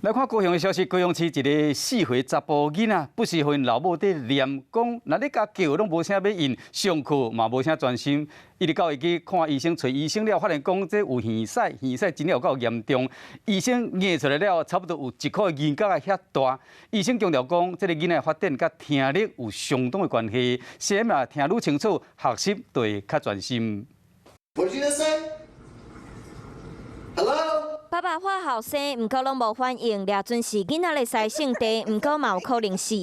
來看高雄的消息，高雄市一个4歲查埔囡仔，不時予𪜶老母佇念講，若你共叫攏無啥欲應，上課嘛無啥專心，一直到伊去看醫生，揣醫生了，發現講這有耳屎，耳屎真的有夠嚴重。醫生驗出來了，差不多有一箍銀角仔遐大。醫生強調講，這个囡仔的發展佮聽力有相當的關係，聲音若聽愈清楚，學習就會較專心。 What did you just say? Hello? 爸爸喊予聲，毋過攏無反應，掠準是囡仔咧塞性地，毋過嘛有可能是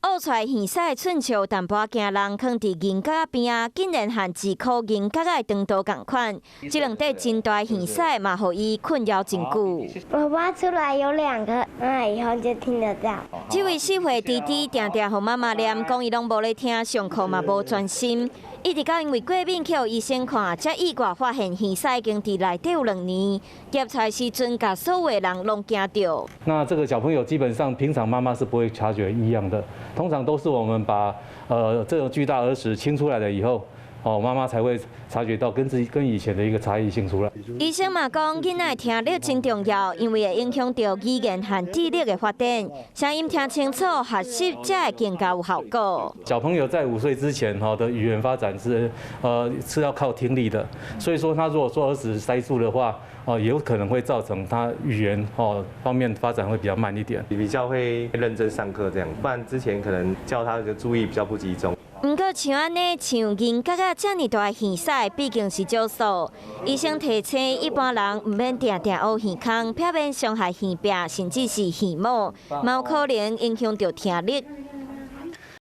挖出來耳屎寸笑淡薄仔驚人，囥佇銀角仔邊仔，竟然和一箍銀角仔的長度仝款。這兩塊真大耳屎嘛，予伊困擾真久。我挖出來有兩個，那以後就聽得到。這位4歲弟弟定定予媽媽念，講伊攏無咧聽，上課嘛無專心。一直到因為過敏去予醫生看，才意外發現耳屎已經佇內底有2年，檢出來時陣，共所有的人攏驚著。那這個小朋友基本上平常媽媽是不會察覺異樣的，通常都是我們把這種巨大耳屎清出來了以後，哦，媽媽才會察覺到跟自己跟以前的一個差異性出來。醫生嘛講，囡仔聽力真重要，因為會影響著語言和智力的發展。聲音聽清楚，學習才會更加有效果。小朋友在5歲之前，哈的語言發展是要靠聽力的，所以說他如果說耳屎塞住的話，哦，有可能會造成他語言哦方面發展會比較慢一點。比較會認真上課這樣，不然之前可能叫他的注意比較不集中。毋過像按呢，像銀角仔遮爾大耳屎，畢竟是少數。醫生提醒一般人毋免定定挖耳空，避免傷害耳壁，甚至是耳膜，嘛有可能影響著聽力。